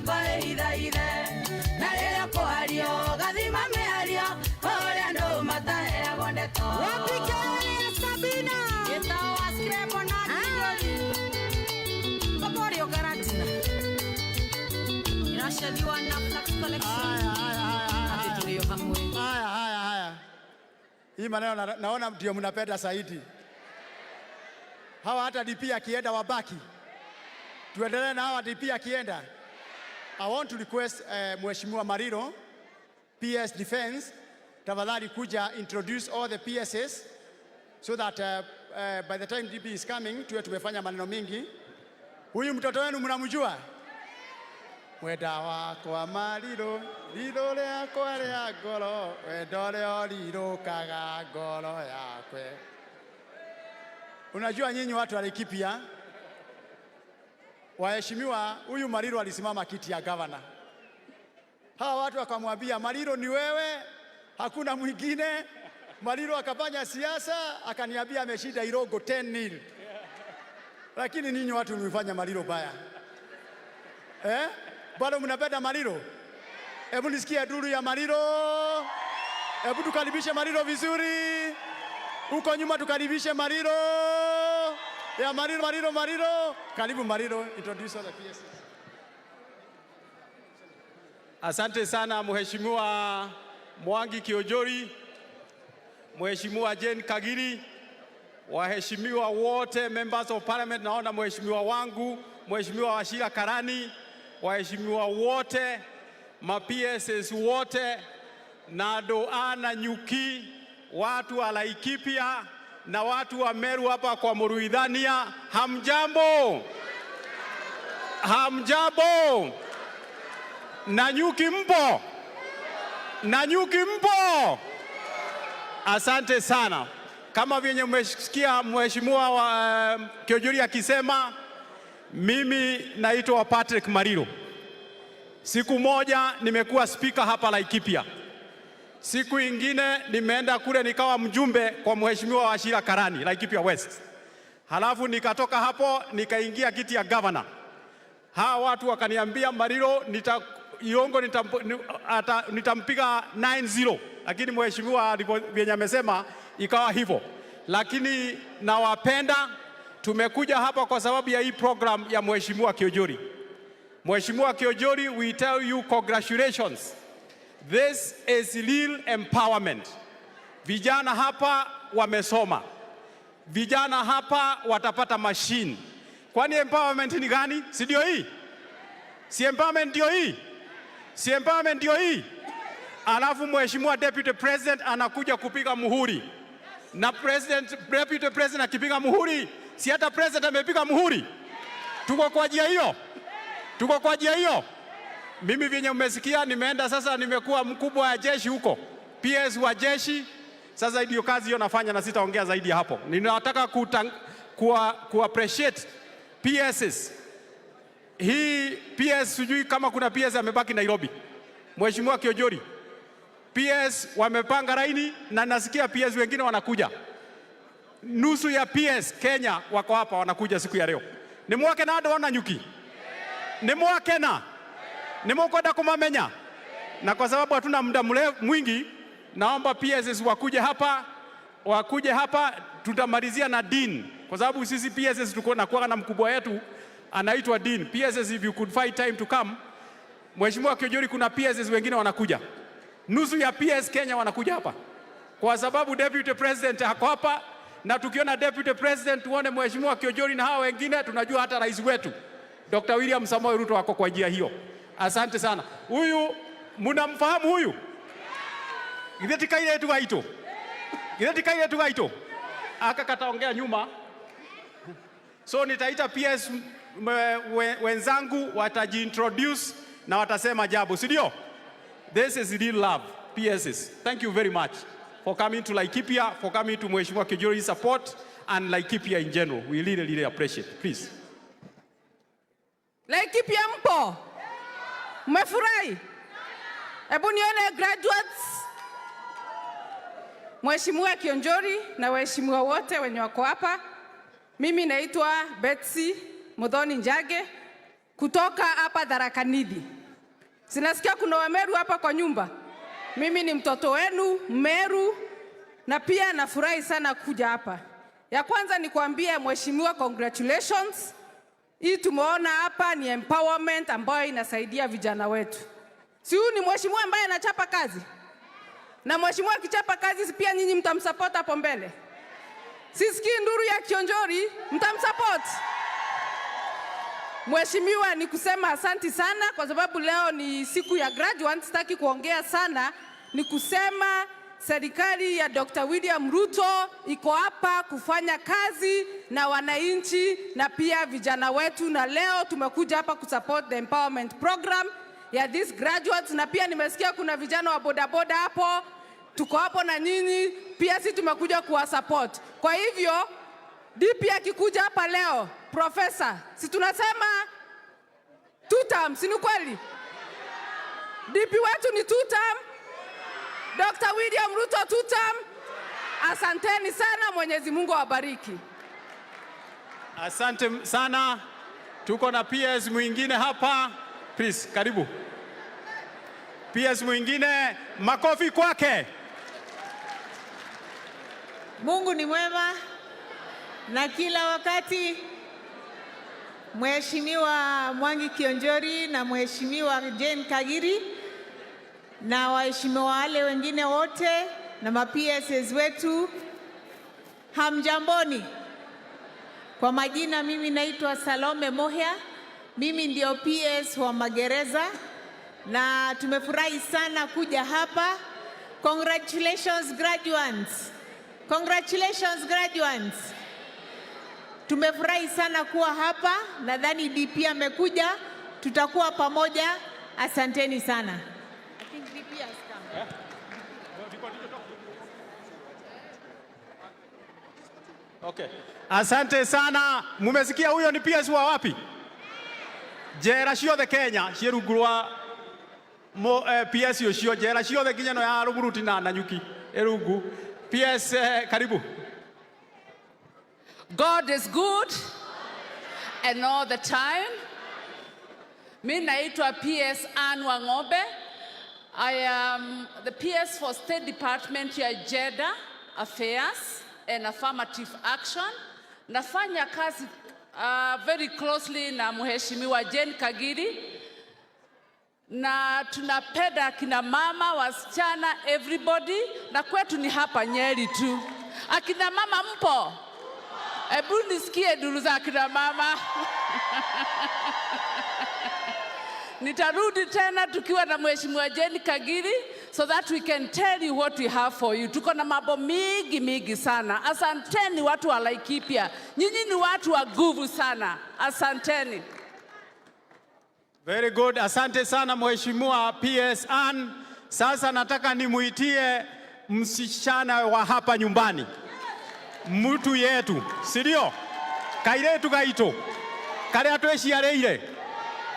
Yakwa ĩhithaithe na rĩrĩa kwario gathima mĩario ũrĩa andũ mataheagwo ndeto. Wapi kelele ya Sabina? Gĩtao wa Scrabble na Kinyori Koborio Karatina Iracethiwa na Flax Collection. Haya, haya, haya, Atĩ haya. tũrĩ o hamwe. Haya, haya, haya. Hii maneno naona ndio mnapenda zaidi. Hawa hata DP akienda wabaki. Tuendelee na hawa DP akienda. I want to request Mheshimiwa Mariro, PS Defense, tafadhali kuja introduce all the PSs so that by the time DP is coming tuwe tumefanya maneno mingi. Huyu mtoto wenu mnamjua? Mwenda wakwa Mariro, rirũ rĩakwa rĩa ngoro, wendo ũrĩa ũrirũkaga ngoro yakwe. Unajua nyinyi watu wa Laikipia, waheshimiwa, huyu Mariro alisimama kiti ya gavana. Hawa watu wakamwambia, "Mariro ni wewe, hakuna mwingine." Mariro akafanya siasa, akaniambia ameshinda Irongo 10-0. Lakini ninyi watu mlifanya Mariro baya. Eh? Bado mnapenda Mariro? Hebu nisikie duru ya Mariro. Hebu tukaribishe Mariro vizuri. Huko nyuma tukaribishe Mariro. Ya Mariro, Mariro, Mariro. Karibu Mariro, introduce all the PSs. Asante sana, Mheshimiwa Mwangi Kiunjuri, Mheshimiwa Jane Kagiri, waheshimiwa wote members of parliament, naona mheshimiwa wangu Mheshimiwa Wachira Karani, waheshimiwa wote, ma PSs wote na andũ a Nanyuki, watu wa Laikipia na watu wa Meru hapa kwa Muruithania, hamjambo? Hamjambo? Nanyuki mpo? Nanyuki mpo? Asante sana. Kama vyenye mmesikia mheshimiwa wa Kiunjuri akisema, mimi naitwa Patrick Mariro. Siku moja nimekuwa spika hapa Laikipia. Siku ingine nimeenda kule nikawa mjumbe kwa mheshimiwa Wachira Karani, Laikipia West. Halafu nikatoka hapo nikaingia kiti ya governor. Hawa watu wakaniambia Mariro Irongo nitampiga 9-0, lakini mheshimiwa vyenye amesema ikawa hivyo, lakini nawapenda. Tumekuja hapa kwa sababu ya hii program ya mheshimiwa Kiunjuri. Mheshimiwa Kiunjuri, we tell you congratulations. This is real empowerment. Vijana hapa wamesoma, vijana hapa watapata machine. Kwani empowerment ni gani? Si ndio hii? Si empowerment ndio hii? Si empowerment ndio hii? Alafu mheshimiwa deputy president anakuja kupiga muhuri, na deputy president akipiga muhuri, si hata president amepiga muhuri? Tuko kwa njia hiyo, tuko kwa njia hiyo. Mimi vyenye mmesikia, nimeenda sasa, nimekuwa mkubwa wa jeshi huko, PS wa jeshi. Sasa ndio kazi hiyo nafanya, na sitaongea zaidi ya hapo. Ninataka ku appreciate PSs. Hii PS, sijui kama kuna PS amebaki Nairobi. Mheshimiwa Kiunjuri, PS wamepanga laini na nasikia PS wengine wanakuja. Nusu ya PS Kenya wako hapa wanakuja siku ya leo. Nĩ mwakena andũ a Nanyuki? Nĩ mwakena? Nĩ mũkwenda kumamenya? Na kwa sababu hatuna muda mwingi, naomba PSs wakuje hapa, wakuje hapa, tutamalizia na Dean, kwa sababu sisi PSs tuko na kuwa na mkubwa wetu anaitwa Dean. PSs, if you could find time to come. Mheshimiwa Kiunjuri, kuna PSs wengine wanakuja, nusu ya PS Kenya wanakuja hapa kwa sababu deputy president ako hapa, na tukiona deputy president tuone Mheshimiwa Kiunjuri na hawa wengine, tunajua hata rais wetu Dr. William Samoei Ruto ako kwa njia hiyo. Asante sana. Huyu mnamfahamu huyu? Githĩ ti kairĩtu gaitũ? Githĩ ti kairĩtu gaitũ? Aka kataongea nyuma. So nitaita PS wenzangu watajiintroduce na watasema jambo, si ndio? This is real love, PSs. Thank you very much for coming to Laikipia, for coming to Mheshimiwa Kiunjuri's support and Laikipia in general. We really, really appreciate. Please. Laikipia mpo? Mmefurahi? Hebu nione graduates. Mheshimiwa Kiunjuri na waheshimiwa wote wenye wako hapa. Mimi naitwa Betsy Muthoni Njage. Kutoka hapa Tharaka Nithi. Si nasikia kuna Wameru hapa kwa nyumba. Mimi ni mtoto wenu Meru, na pia nafurahi sana kuja hapa. Ya kwanza ni kuambia mheshimiwa, congratulations. Hii tumeona hapa ni empowerment ambayo inasaidia vijana wetu. Si huyu ni mheshimiwa ambaye anachapa kazi? Na mheshimiwa akichapa kazi, si pia nyinyi mtamsupport hapo mbele? Sisikii nduru ya Kionjori, mtamsupport? Mheshimiwa, ni kusema asanti sana kwa sababu leo ni siku ya graduate, sitaki kuongea sana, ni kusema serikali ya Dr. William Ruto iko hapa kufanya kazi na wananchi na pia vijana wetu, na leo tumekuja hapa kusupport the empowerment program ya these graduates, na pia nimesikia kuna vijana wa bodaboda hapo, tuko hapo na nyinyi pia, si tumekuja kuwa support. Kwa hivyo DP akikuja hapa leo, profesa, si tunasema two term, si ni kweli? DP wetu ni two term, Dr. William Ruto two term. Asanteni sana, Mwenyezi Mungu awabariki. Asante sana. Tuko na PS mwingine hapa. Please, karibu. PS mwingine, makofi kwake. Mungu ni mwema na kila wakati. Mheshimiwa Mwangi Kionjori na Mheshimiwa Jane Kagiri na waheshimiwa wale wengine wote na ma PSs wetu, hamjamboni. Kwa majina mimi naitwa Salome Mohya, mimi ndio PS wa magereza na tumefurahi sana kuja hapa. Congratulations, graduates. Congratulations, graduates. Tumefurahi sana kuwa hapa. Nadhani DP amekuja, tutakuwa pamoja. Asanteni sana. I think DP has come. Okay. Asante sana. Mumesikia huyo ni PS wa wapi? Jera ciothe Kenya ciĩ rungu rwa PS ũcio, jera ciothe nginya ĩno ya Rũmuruti na Nanyuki ĩ rungu. PS, karibu. God is good and all the time. Mi naitwa PS Anne Wang'ombe. I am the PS for State Department ya Gender Affairs and Affirmative Action. Nafanya kazi very closely na Mheshimiwa Jane Kagiri, na tunapenda kina mama, wasichana, everybody, na kwetu ni hapa Nyeri tu. Akina mama mpo? Hebu nisikie duru za akina mama. Nitarudi tena tukiwa na Mheshimiwa Jane Kagiri so that we can tell you what we have for you. Tuko na mambo mingi mingi sana. Asanteni watu wa Laikipia. Nyinyi ni watu wa nguvu sana. Asanteni. Very good. Asante sana, Mheshimiwa PS Ann. Sasa nataka nimuitie msichana wa hapa nyumbani, mtu yetu, si ndio? Kairetu gaitu karia twiciarĩire,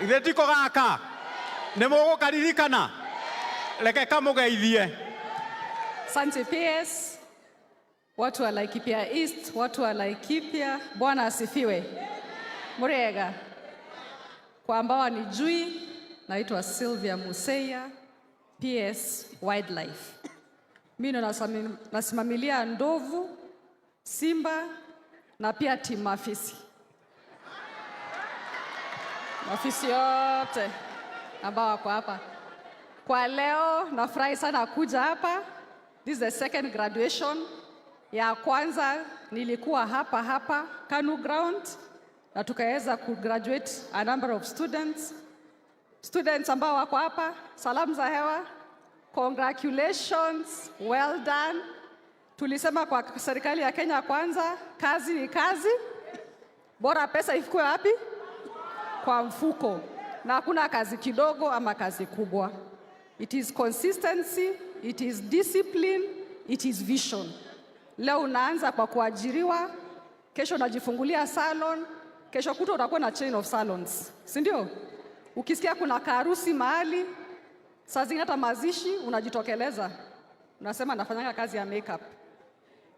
githĩ tiko gaka nĩ mũgũkaririkana? Reke kamũgeithie. Asante, PS, watu wa Laikipia East, watu wa Laikipia, Bwana asifiwe. Murega. Kwa ambao wanijui, naitwa Sylvia Museya, PS Wildlife. Mimi ndo nasimamilia ndovu, simba na pia timu afisi. Maafisi yote ambao wako hapa. Kwa leo nafurahi sana kuja hapa. This is the second graduation. Ya kwanza nilikuwa hapa hapa KANU ground na tukaweza kugraduate a number of students. Students ambao wako hapa, salamu za hewa. Congratulations, well done. Tulisema kwa serikali ya Kenya Kwanza, kazi ni kazi, bora pesa ifikue wapi? Kwa mfuko, na hakuna kazi kidogo ama kazi kubwa. It is consistency, it is discipline, it is vision. Leo unaanza kwa kuajiriwa, kesho unajifungulia salon, kesho kutwa utakuwa na chain of salons, si ndio? Ukisikia kuna kaharusi mahali, saa zingine hata mazishi unajitokeleza, unasema nafanyanga kazi ya makeup.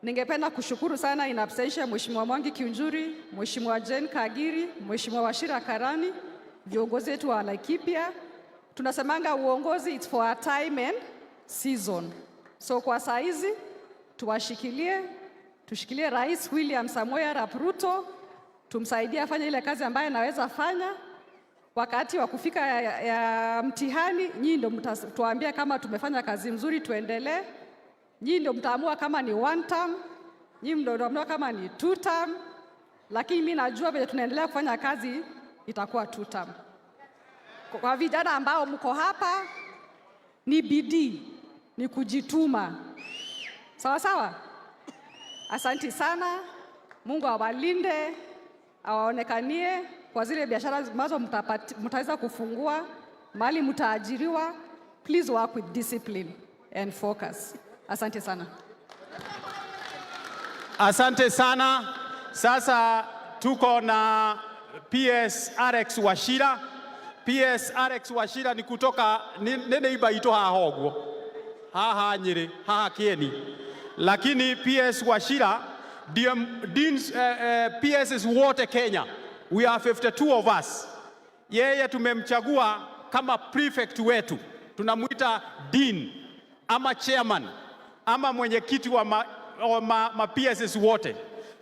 Ningependa kushukuru sana in absentia Mheshimiwa Mwangi Kiunjuri, Mheshimiwa Jane Kagiri, Mheshimiwa Wachira Karani. Viongozi wetu wa Laikipia, tunasemanga uongozi, it's for a time and season. So kwa saa hizi tuwashikilie, tushikilie Rais William Samoei Arap Ruto, tumsaidie afanye ile kazi ambayo anaweza fanya. Wakati wa kufika ya mtihani, nyinyi ndio mtatuambia kama tumefanya kazi mzuri, tuendelee. Nyinyi ndio mtaamua kama ni one term, nyinyi ndio mtaamua kama ni two term, lakini mimi najua vile tunaendelea kufanya kazi itakuwa two term. Kwa vijana ambao mko hapa, ni bidii, ni kujituma. Sawa sawa. Asanti sana. Mungu awalinde, awaonekanie kwa zile biashara ambazo mtaweza kufungua, mahali mtaajiriwa. Please work with discipline and focus. Asante sana. Asante sana. Sasa tuko na PS Alex Wachira. PS Alex Wachira ni kutoka nĩ neighbor itũ haha ũguo, haha Nyĩrĩ, haha Kieni, lakini PS Wachira ndiye deans, PSs wote Kenya, we are 52 of us. Yeye tumemchagua kama prefect wetu, tunamuita dean ama chairman ama mwenyekiti wa ma PSs wote,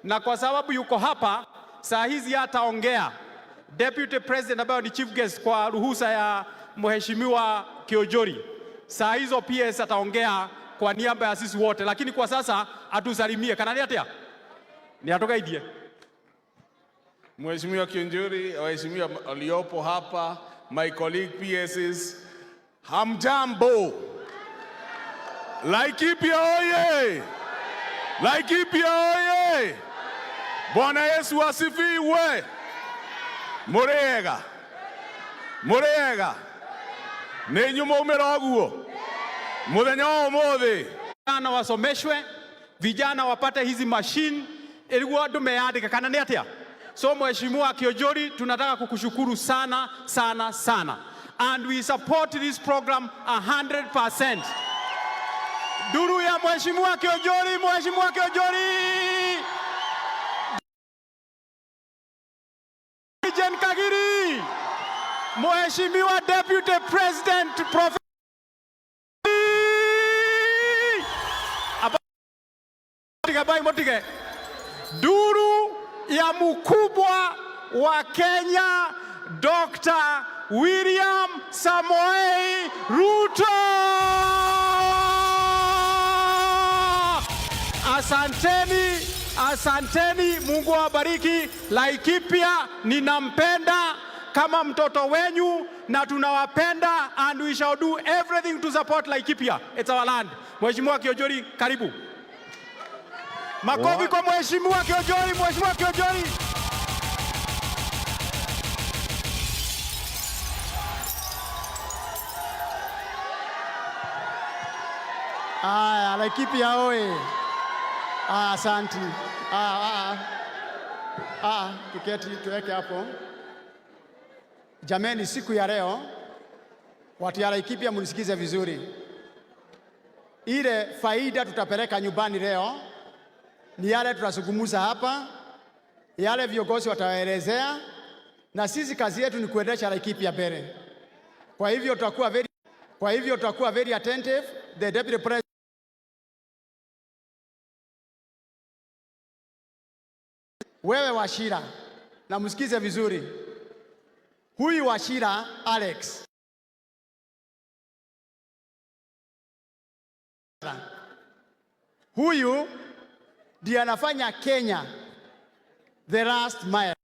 na kwa sababu yuko hapa saa hizi hataongea. Deputy President ambayo ni chief guest kwa ruhusa ya Mheshimiwa Kiunjuri, saa hizo PS ataongea kwa niaba ya sisi wote, lakini kwa sasa atusalimie. Kana nĩ atĩa? Nĩ atugeithie. Mheshimiwa Kiunjuri, waheshimiwa waliopo hapa, my colleague PSs, hamjambo. Laikipia oye! Laikipia oye! Bwana Yesu asifiwe. Mũrĩega, mũrĩega, nĩ inyuĩ mwaumĩra ũguo mũthenya wa ũmũthĩ. Vijana wasomeshwe, vijana wapate hizi machine ilikuwa andũ meyandĩke kana nĩ atĩa? So Mheshimiwa Kiunjuri, tunataka kukushukuru sana sana sana, and we support this program 100%. Duru ya Mheshimiwa Kiunjuri, Mheshimiwa Kiunjuri. Jane Kagiri, Mheshimiwa Deputy President Prof. Bai Motige. Duru ya mkubwa wa Kenya, Dr. William Samoei Ruto. Asanteni, asanteni, Mungu awabariki. Laikipia ninampenda kama mtoto wenyu na tunawapenda and we shall do everything to support Laikipia. It's our land. Mheshimiwa Kiunjuri, karibu. Makofi kwa Mheshimiwa Kiunjuri, Mheshimiwa Kiunjuri. Aya, Laikipia oye! Ah, asante. Ah, ah, ah. Ah, tuketi tuweke hapo. Jameni, siku ya leo watu ya Laikipia mnisikize vizuri. Ile faida tutapeleka nyumbani leo ni yale tutazungumza hapa, yale viongozi wataelezea, na sisi kazi yetu ni kuendesha Laikipia mbele. Kwa hivyo tutakuwa very attentive. The deputy president wewe Wachira, na msikize vizuri. Huyu Wachira Alex huyu ndiye anafanya Kenya the last mile.